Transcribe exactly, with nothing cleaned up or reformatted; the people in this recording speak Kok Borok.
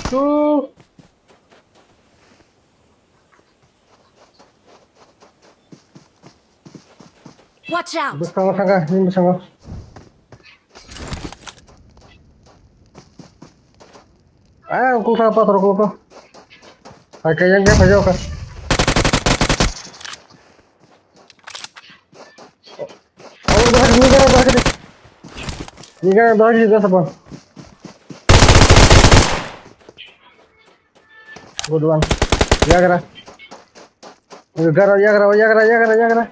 Two. Watch out! Bwskango thangkha, nini bwskango. Ah, kukha pathor kukha. Hai kaya yang kaya phajao kha. Oh, dah ni gara dah ni. Ni gara dah ni dah sabang. Good one. Yagra. Yagra, yagra, yagra, yagra, yagra.